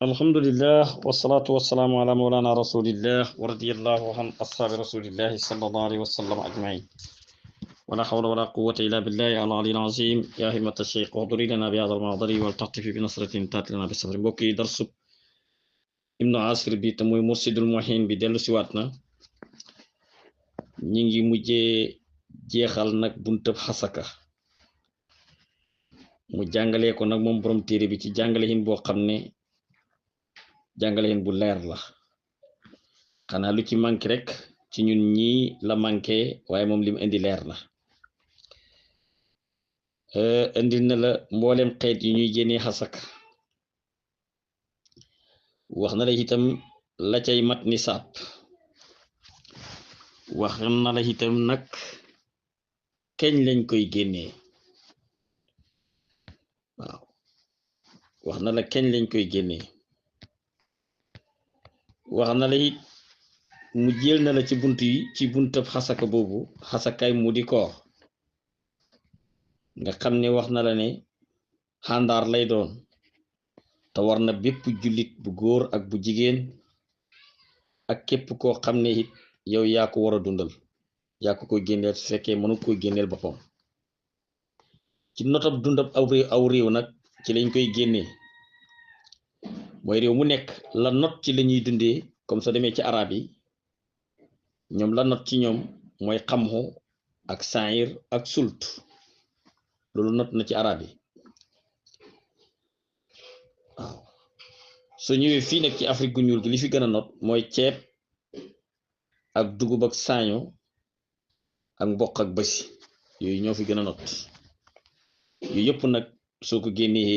الحمد لله والصلاة والسلام على مولانا رسول الله ورضي الله عن أصحاب رسول الله صلى الله عليه وسلم أجمعين ولا حول ولا قوة إلا بالله العلي العظيم يا همة الشيخ احضري لنا بهذا المحضر ولتعطفي بنصرة تأتي لنا بصبر mbokki darsu Ibnu Asir bi te muy Mursidul Muhin bi dellu siwaat na ñi ngi mujjee jeexal nag buntëb xasaka mu jàngalee ko nag moom borom téere bi ci jàngale hin boo xam ne jàngale hin bu leer la xanaa lu ci manqué rek ci ñun ñi la manqué waaye moom lim indi leer na indil na la mboolem xeet yi ñuy génnee xasaka wax na la itam la cay mat nisaab wax na la itam nag keñ lañ koy génnee waaw wax na la keñ lañ koy génnee wax na la it mu jël na la ci bunt yi ci buntab xasaka boobu xasakaay mu di koor nga xam ne wax na la ne xàndaar lay doon te war na bépp jullit bu góor ak bu jigéen ak képp koo xam ne it yow yaa ko war a dundal yaa ko koy génneel su fekkee mënu koy génneel boppam ci notab dundab aw réew nag ci lañ koy génnee mooy réew mu nekk la not ci la ñuy dundee comme soo demee ci arab yi ñoom la not ci ñoom mooy xamxu ak saayir ak sult loolu not na ci arab yi waaw soo ñëwee fii nag ci Afrique gu ñuul gi li fi gën a not mooy ceeb ak dugub ak saaño ak mboq ak bësi yooyu ñoo fi gën a not yooyu yëpp nag soo ko génnee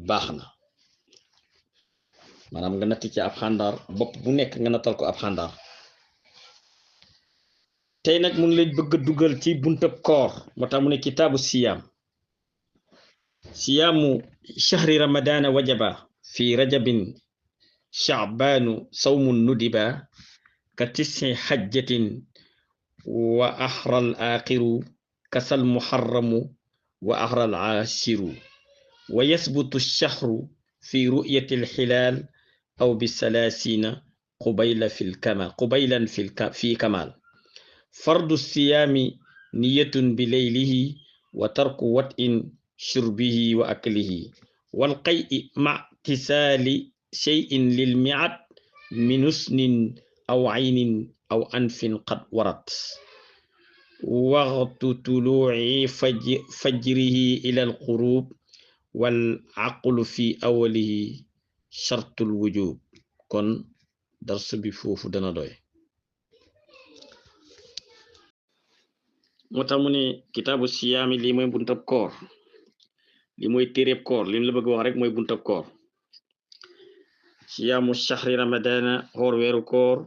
baax na maanaam nga natt ci ab xàndaar bopp bu nekk nga nattal ko ab xàndaar tey nag mu ngi leen bëgg a dugal ci buntab koor moo tax mu ne kitaabu siyaamu shahri ramadana wajaba fi rajabin sha'banu sawmun nudiba ka tisi hajjatin wa ahral aqiru kasal muharramu wa ahral ashiru wa yasbutu shahru fi ru'yati alhilal aw bisalasina qubaylan fi kamal fardu siyami niyatun bilaylihi wa tarku wat'in shurbihi wa aklihi wal qay'i ma'tisali shay'in lil mi'at min usnin aw aynin aw anfin qad warat waqtu tulu'i fajrihi ila al ghurub wal aqlu fi awwalihi shartul wujub kon darsu bi foofu dana doy moo tax mu ne kitaabu siyaami lii mooy buntab koor lii mooy téereb koor li mu la bëgg wax rek mooy buntab koor siyaamu shahri ramadana xoor weeru koor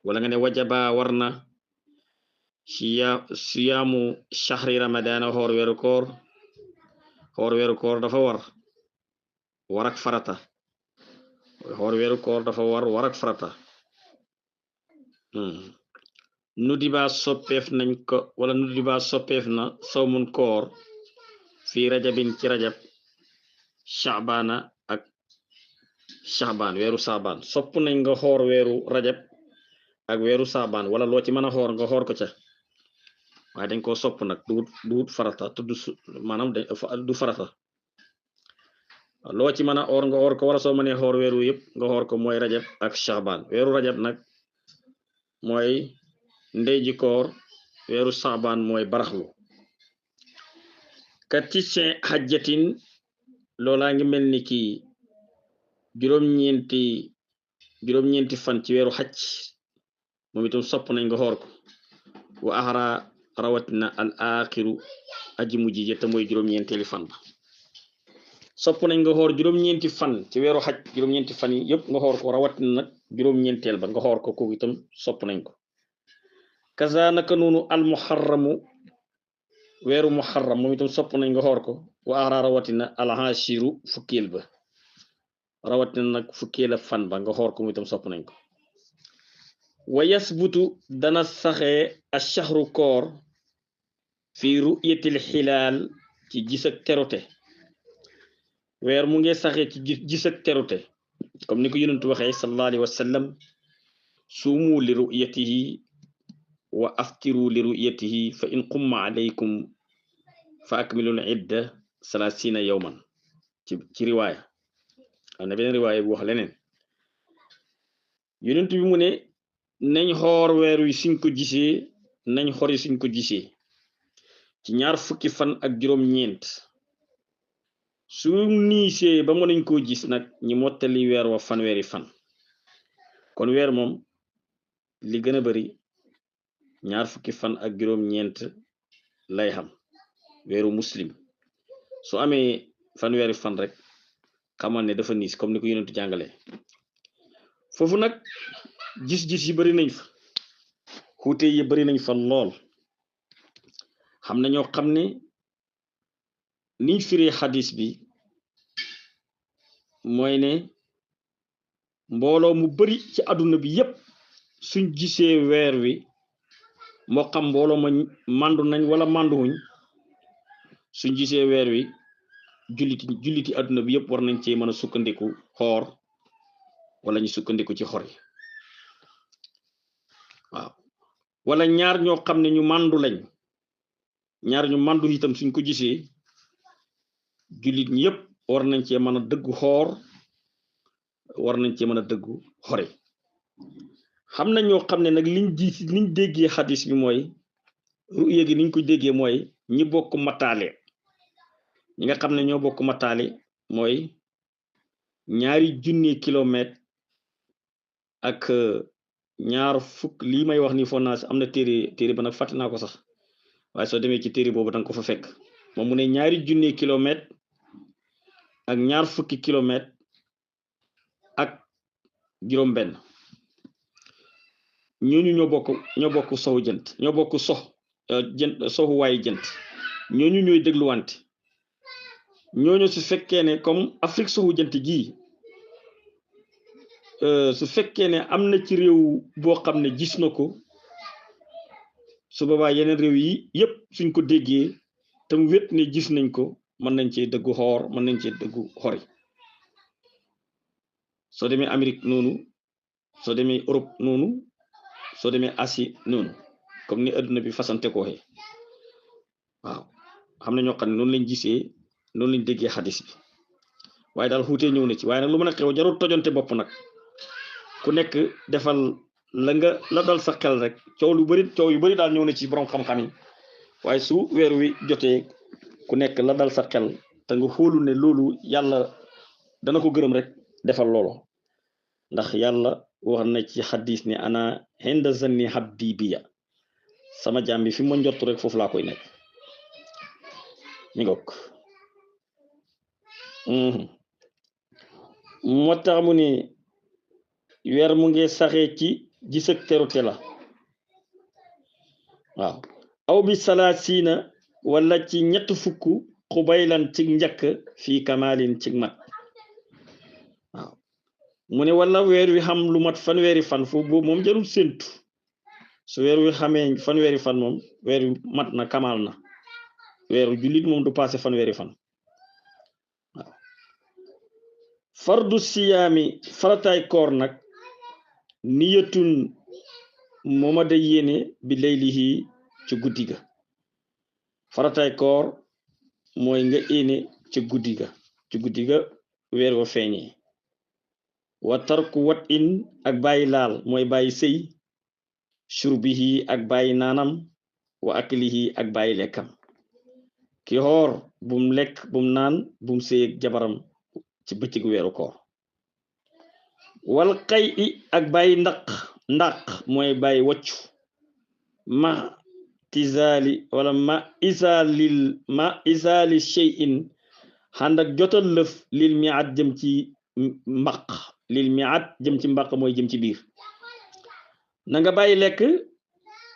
wala nga ne wajaba war na siyaamu shahri ramadana xoor weeru koor dafa war ak farata xoor weeru koor dafa war ak farata nudiba soppeef nañ ko wala nudiba soppeef na sawmun koor fii rajabin ci rajab sha'bana ak sha'ban weeru saabaan sopp nañ nga xoor weeru rajab ak weeru saabaan wala loo ci mën a xoor nga xoor ko ca waaye dañ koo sopp nag duut farata te maanaam du farata loo ci mën a oor nga xoor ko wala soo mënee xoor weeru yëpp nga xoor ko mooy rajab ak sha'ban weeru rajab nag mooy ndey ji koor weeru saabaan mooy baraxlu ka tisin xajjatin loolaa ngi mel ni ki juróom-ñeenti fan ci weeru xaj moom itam sopp nañ nga xoor ko wa axara rawatina al axiru aji mujj ja te mooy juróom-ñeenteeli fan ba sopp nañ nga xoor juróom-ñeenti fan ci weeru xaj juróom-ñeenti fan yi yëpp nga xoor ko rawatina nag juróom-ñeenteel ba nga xoor ko kooku itam sopp nañ ko kaza naka noonu al muharramu weeru muharram moom itam sopp nañ nga xoor ko wa axara rawatina al ashiru fukkeel ba rawatina nag fukkeela fan ba nga xoor ko mu itam sopp nañ ko wa yasbutu dana saxee ashahru koor fi ru'yatil xilaal ci gis ak terote weer mu ngi saxee ci gis ak terute comme ni ko yonentu waxee sallallahu alayhi wa sallam suumu li ru'yatihi wa aftiru li ru'yatihi fa in qumma alaykum fa akmilul idda salasina yawman ci riwaaya am na beneen riwaaya bu wax leneen yonent bi mu ne nañ xoor weer wi suñ ko gisee nañ xori suñ ko gisee ci ñaar fukki fan ak juróom-ñeent su niisee ba mënuñ koo gis nag ñi mottali weer wa fanweeri fan kon weer moom li gën a bari ñaar fukki fan ak juróom-ñeent lay xam weeru muslim su amee fanweeri fan rek xamal ne dafa niis comme ni ko yonentu jàngale foofu nag gis-gis yi bari nañ fa xuute yi bari nañ fa lool xam na ñoo xam ne niñ firee xadis bi mooy ne mbooloo mu bari ci àdduna bi yépp suñ gisee weer wi moo xam mbooloo ma màndu nañ wala mànduwuñ suñ gisee weer wi julliti àdduna bi yépp war nañ cee mën a sukkandiku xoor wala ñu sukkandiku ci xor yi waaw wala ñaar ñoo xam ne ñu màndu lañ ñaar ñu màndu itam suñ ko gisee jullit ñi yépp war nañ cee mën a dëggu xoor war nañ cee mën a dëggu xore xam na ñoo xam ne nag liñ déggee xadis bi mooy ruya gi niñ ko déggee mooy ñi bokk mataale ñi nga xam ne ñoo bokk mataale mooy ñaari junni kilomètre ak ñaar fukk lii may wax ni fonaas am na téere ba nag fàtte naa ko sax waaye soo demee ci téere boobu danga ko fa fekk moom mu ne ñaari junni kilomètre ak ñaar fukki kilomètre ak juróom benn ñooñu ñoo bokk soxu jant ñoo bokk soxu waayu jant ñooñu ñooy dégluwante ñooñu su fekkee ne comme Afrique soxu jant gii su fekkee ne am na ci réew boo xam ne gis na ko su boobaa yeneen réew yi yépp suñ ko déggee tam wét ne gis nañ ko mën nañ cee dëggu xoor mën nañ cee dëggu xori soo demee Amérique noonu soo demee Europe noonu soo demee Asie noonu comme ni adduna bi fasante ko waxee waaw xam na ñoo xam ne noonu lañ gisee noonu lañ déggee xadis bi waaye daal xuutee ñëw na ci waaye nag lu mën a xew jarul tojante bopp nag ku nekk defal la dal sa xel rek coow yu bari daal ñëw na ci borom xam-xam yi waaye su weer wi jotee ku nekk la dal sa xel te nga xoolu ne loolu yàlla dana ko gërëm rek defal loolo ndax yàlla wax na ci xadis ne ana hinda zanni habdi biya sama jaam bi fi ma njort rek foofu laa koy nekk mi ngokk moo tax mu ne weer mu ngi saxee ci gis ak terute la waaw aw bi salaasiina wala ci ñett fukk xubaylan ci njëkk fii kamalin ci mat waaw mu ne wala weer wi xam lu mat fanweeri fan foofu boobu moom jarul séntu su weer wi xamee fanweeri fan moom weer wi mat na kamal na weeru jullit moom du passé fanweeri fan waaw fardu siyaami farataay koor nag niyatun mooma da yéene bi laylihi ci guddi ga farataay koor mooy nga yéene ci guddi ga weer wa feeñee wa tarku wat in ak bàyyi laal mooy bàyyi sëy shurbihi ak bàyyi naanam wa aklihi ak bàyyi lekkam ki xoor bum lekk bum naan bum sëy ak jabaram ci bëccëg weeru koor wal xay i ak bàyyi ndaq mooy bàyyi waccu ma tizaali wala ma isaali shay'in xànd ak jotal lëf lil mi'at jëm ci mbaq lil mi'at jëm ci mbaq mooy jëm ci biir na nga bàyyi lekk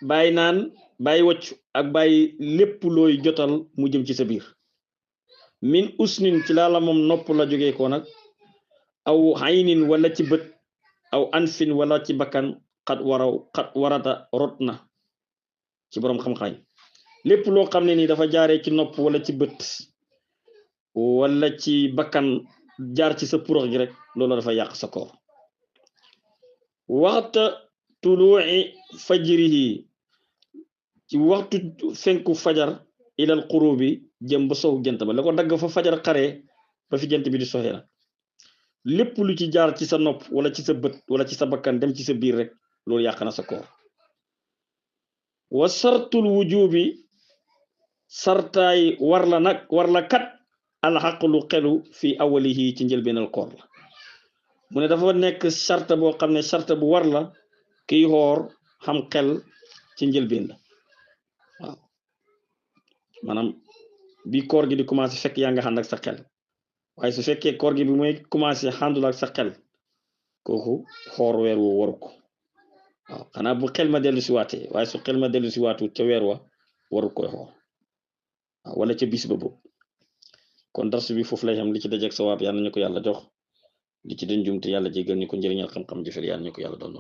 bàyyi naan bàyyi waccu ak bàyyi lépp looy jotal mu jëm ci sa biir min usnin ci laala moom nopp la jógee ko nag aw aynin wala ci bët aw anfin wala ci bakkan xat warata rot na ci boroom xam-xam lépp loo xam ne ni dafa jaaree ci nopp wala ci bët wala ci bakkan jaar ci sa purax gi rek loolu dafa yàq sa koor waxta tuluu'i fajrihi ci waxtu fenku fajar ilal qurubi jëm ba sow jant ba la ko dagg fa fajar xaree ba fi jant bi di soxee nag lépp lu ci jaar ci sa nopp wala ci sa bët wala ci sa bakkan dem ci sa biir rek loolu yàq na sa koor wa sartul wujubi sartaay war la kat alxaqlu xelu fi awalihi ci njëlbeenal koor la mu ne dafa nekk sarta boo xam ne sarta bu war la kiy xoor xam xel ci njëlbeen la waaw maanaam bi koor gi di commencé fekk yaa nga ànd ak sa xel waaye su fekkee koor gi bi mooy commencé àndul ak sa xel kooku xoor weer woo waru ko waaw xanaa bu xel ma dellu si waatee waaye su xel ma dellu si waatu ca weer wa waru koy xoor waaw wala ca bis ba boobu kon darsu bi foofu lay xam li ci dajeeg sawaab yàlla ñu ko yàlla jox li ci den jumte yàlla jéggal ñu ko njëriñal xam-xam jëfel yàlla ñu ko yàlla doon